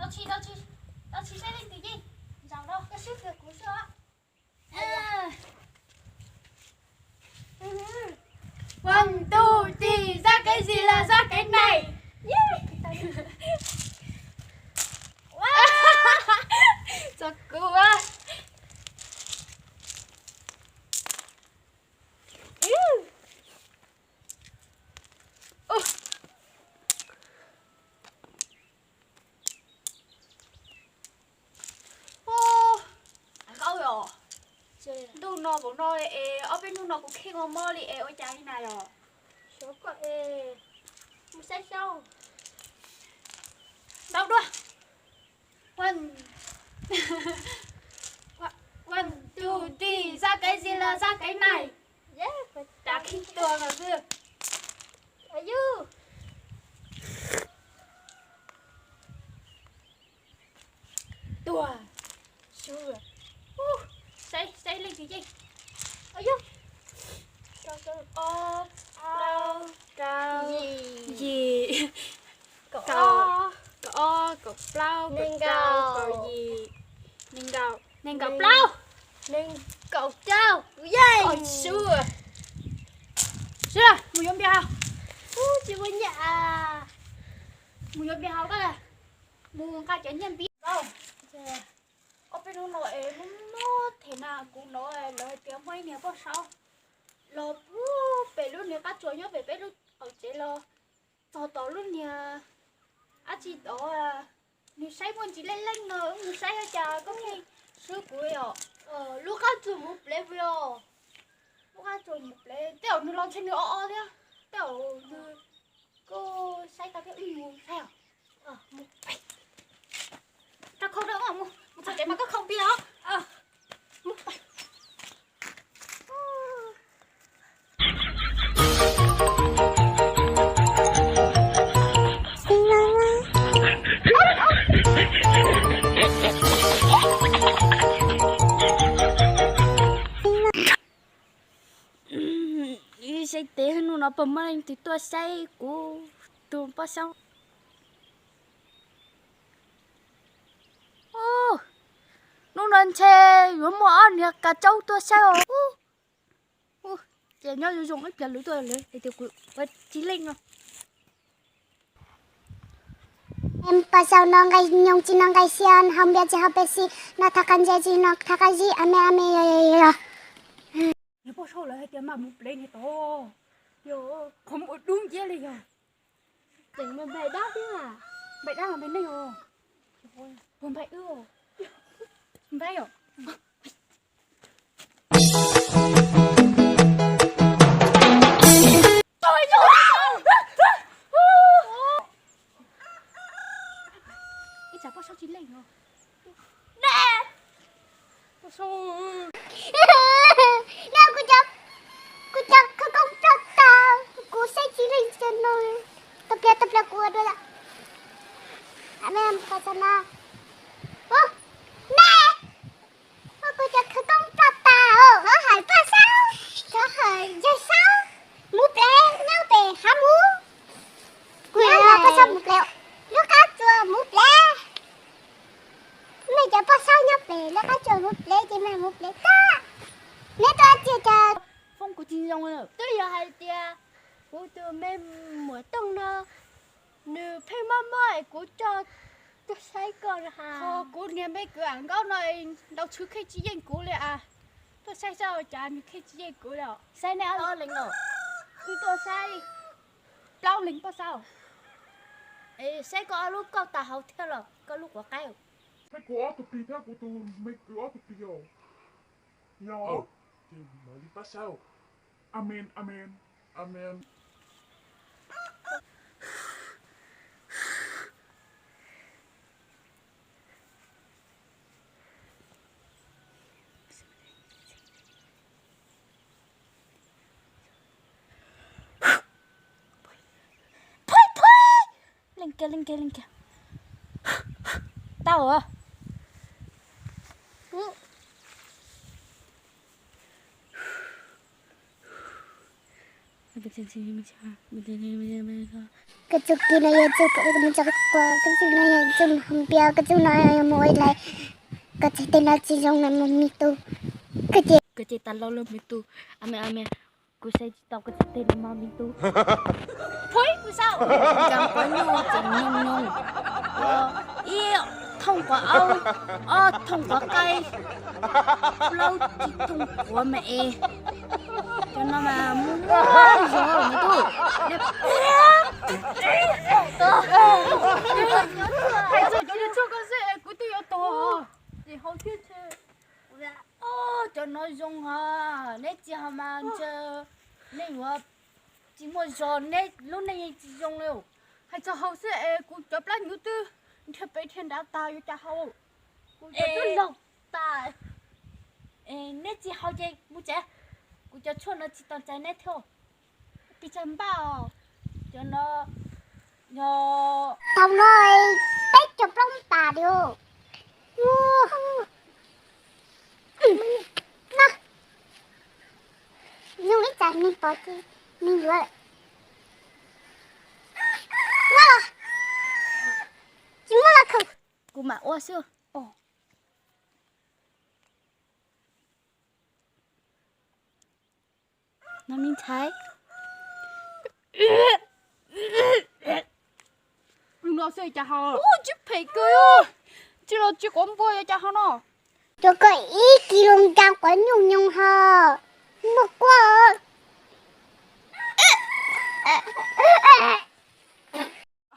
Tsis, tsis, tsis saib leej twg yeej. Zaum no koj sib tw kuv xwb. One, two, three, xob kev xis los xob kev nees. Txog kuv. Ntuj no npaum no es ob peb hnub no kuv kheej mob mob li es ua cas li na yom? Ntau dua. One, two, three, xob kev xis los xob kev nees. Tab khib tuag los xwb. Tuag. Saib, saib leej twg yeej. Ob, plaub, rau, yim, kaum, kaum ob, kaum plaub, kaum rau, kaum yim, nees nkaum, nees nkaum plaub. Nees nkaum rau, kuv yeej. Sub, mus yuav npias haus. Tsis muaj nyiaj. Mus yuav npias haus koj, mus nqa cov nyiaj npias. Ob peb hnub no es mob mob them na, kuv hnov lawv hais tias muaj ib niag poj saub los puag pem lub niag qab tsuas nyob pem peb lub qaum tsev los txog tom lub niag dab tsi tod, nws saib muaj ntsis leej leej no, wb mus saib ua cas koj pheej swb kuv os. Lub qab tsuas mus plev puas yog? Lub qab tsuas mus plev, tej zaum nws los ntshe nws o o thiab, tej zaum nws kuj saib tau thiab, wb mus saib os. Rau khau rau, mus txog tsev mas koj khau npias os. Ib saib tes hnub no puas muaj leej twg tuaj saib kuv tus poj saub. Hnub no ntshe yuav muaj ob niag kav tsaub tuaj saib os. Ces nyob zoo zoo ib pliag lwv tuaj lawv hais tias kuv ua tsis leej no. Poj saub no nqaij nyoos tsis no nqaij xiab, haus npias tsis haus Pepsi, no thaj qab ntse tsis no thaj qab zib, a me a me yog. Niag poj saub lawv hais tias mas mus plev niag tod, yog qhov muaj dub nciab li yog. Tseem npais dab thiab, npais dab los npais neeg os. Puas npais wb? Npais os. Ib tsam poj saub tsis leej os. No kuv cov, kuv cov khawv koob ploj tas, kuv saib tsis leej no. Tau pliag tau pliag kuv ua dua lawm. Ne, kuv cov khawv koob ploj tas, hos hais poj saub, hos hais yawg saub, mus plev nyob pem hav mus. Kuv poj saub mus plev, lub qab tsuas mus plev. Mej cov poj saub nyob pem lub qab tsuas mus plev ces mej mus plev tag. Neb tuaj txiag cas. Foob kuv tsis zoo, twb yog hais tias kuv tus me muam Tooj no nws pheej mob mob es kuv coj tuaj saib koj no ha. Ho kuv niag me kwv Am Nkaub no ntaus tshwv kheej tsis yeej kuv li as. Tuaj saib saib ua cas nws kheej tsis yeej kuv li os. Saib nej ob leeg os. Wb tuaj saib plaub leeg poj saub. Es saib koj ob lub kauj tas hauv thiab los koj lub quav qaib. Saib kuv ob tug plig thiab kuv tus me kwv ob tug plig os. Yog ces mam li pab saib. Amen, amen, amen. Phoib, phoib! Leej kiag, leej kiag, leej kiag. Tau os. Koj txuj kis no yog txuj kom koj mus tso koj txuj hau npias, koj txuj no yog mus ua lais, koj txhais tes no tsis zoo no mas me tub, koj ces, koj ces tas los lawm me tub, a me a me, kuv saib tsis tau koj txhais tes no mas me tub. Phoib kuv saib, cas quav nyuj ces nyoos nyoos, ib thooj quav aub, ob thooj quav qaib, plaub tsib thooj quav me es. Cov no mas muaj muaj zog me tub. Hais txog cov niag tshuaj ko xwb es kuv twb yuav tuag. Ces hau thiab ntshe. Cov no zoo hos neb tsis hau mas ntshe nej yuav tsis muaj zog, neb lub neej yeej tsis zoo li. Hais txog hau xwb es kuv cov plab nyuv twb nrhiav pem nrhiav nrad tas yuav cas hau. Kuv cov twb laug tas. Neb tsis hau ces mus tsev, kuv cov tshuaj no tsis tau txais neb thiab. Pes tsawg npaj os? Cov no yog tau no peb caug plaub tas li. Nyuj ib txas me pom ces me yuav. Tsis muaj los khaws, kuv mam ua xwb. No me ntxhais. Ub, tsis phem kawg, tsis los tsis quav npua yuav cas ho no. Cov ko ib kis lus nkas quav nyuj nyoos ho muaj kuab.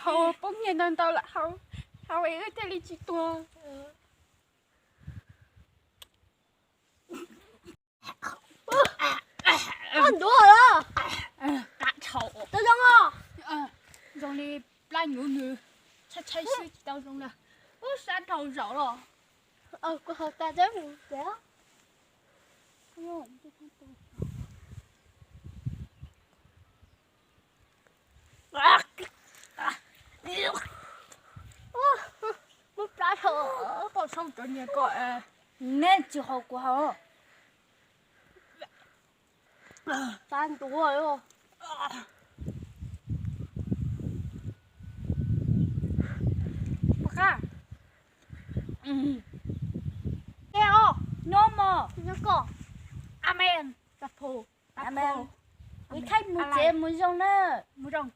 Hau poob nyiaj ntau ntau lawm, hau, hau es wb thiaj li tsis tuag. Ntuav los zoo, zoo li plab nyuv nws tshaib tshaib xwb tsis tau zoo na. Ub, sab dhau zaum los. Kuv haus tas teb mus tsev. Muab plab dhau. Koj sau cov niag ko, neb tsis haus kuv haus. Sab ntuav. Pom qab. Ej, os, nyob mog. Nyob koj. Amen. Tag phu, tag phu. Kuv thaij mus tsev mus zoo na. Mus zoo.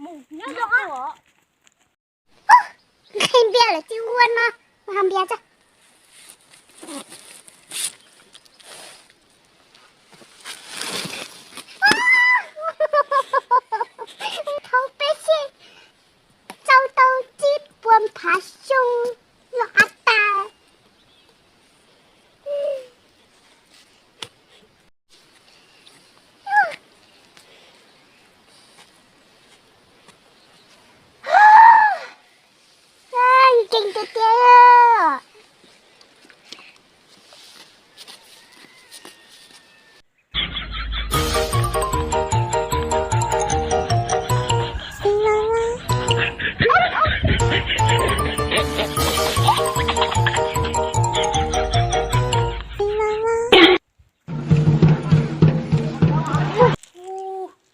Mus nyob zoo os. Nqhis npias lawm tsis ua no, mus haus npias tso. Thaum peb sij tsau tau tsib puas phav xyoo los av tas. Nkees tiag tiag.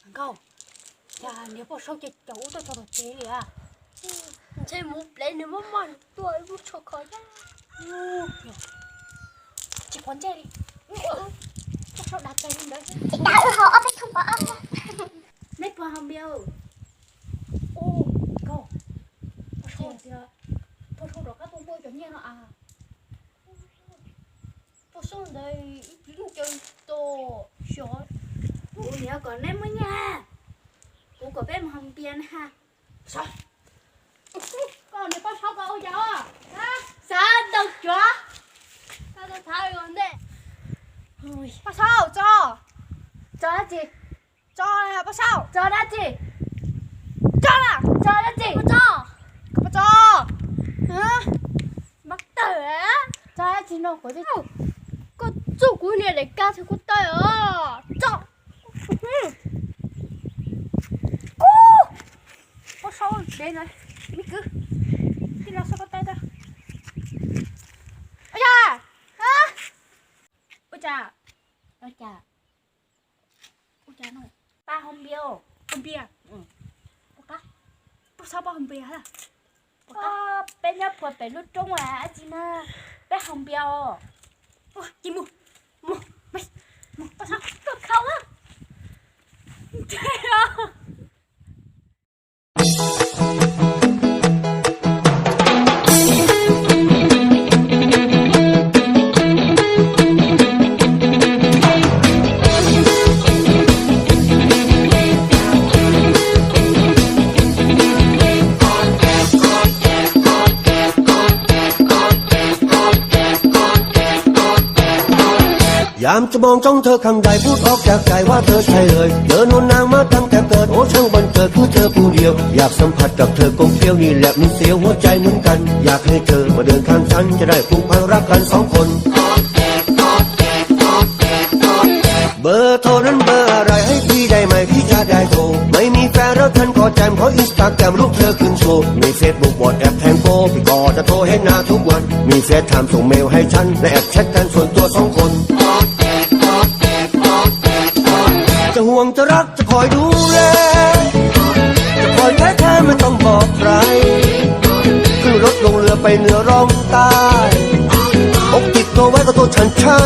Nkauj, cas niag poj saub ces caum ub tuaj txog tom tsev li a? Ntshe mus plev nws maj maj tuaj ib lub tshuaj kho thiab. Tsis quav ntsej li. Poj saub dav tag li ntawd. Ces dav wb haus ob peb thooj pov ab. Neb puas haus npias? Nkauj, poj saub tias, poj saub rov qab tuaj muab cov nyiaj no a. Poj saub ntawd ib pliag caw tos xyov. Kuv niam kom neb muab nyiaj, kuv kom peb mus haus npias na. Koj niag poj saub ko ua cas os? Xav ntau cuav. Poj saub tso. Tso dab tsi? Tso poj saub. Tso dab tsi? Tso na. Tso dab tsi? Tso. Tso. Mas tawm. Tso dab tsi no kuv twb, koj txuj kuv niag daim kab txhia kuv taw os. Tso. Kub, poj saub dev na, me kwv, tij laug saub koj taw tag. Ua cas? Ua cas? Ua cas? Ua cas no? Txhob pab haus npias. Peb nyob puag pem lub roob dab tsi na, peb haus npias os. Ces mus, mus, mus, tuaj khau. Yam tsis moos coob thawj kham dais pub ob cag cais vab thawj sai lawm, yawg nus naag mab tam tes kawg ua tshaaj npaj kawg kuj thawj pub liam, yam xam phaj rab thawj koom thiab nim liam nws xiav huab cai nws kan, yam qhia thawj mas dawm kham xan ca dai pub phaj rab kan xoob qhoo. เบอร์โทรนั้นเบอร์อะไร ให้พี่ได้ไหม พี่จะได้โทร ไม่มีแฟนแล้วฉันขอแจม ขอ Instagram รูปเธอขึ้นโชว์ มี Facebook WhatsApp แทนโปร พี่ก็จะโทรเห็นหน้าทุกวัน มี FaceTime ส่งเมลให้ฉัน และแอบแชทกันส่วนตัวสองคน จะห่วงจะรักจะคอยดูแล จะคอยแท้แท้ไม่ต้องบอกใคร ขึ้นรถลงเรือไปเหนือร่องใต้ พกติดตัวไว้ก็ตัวฉันใช่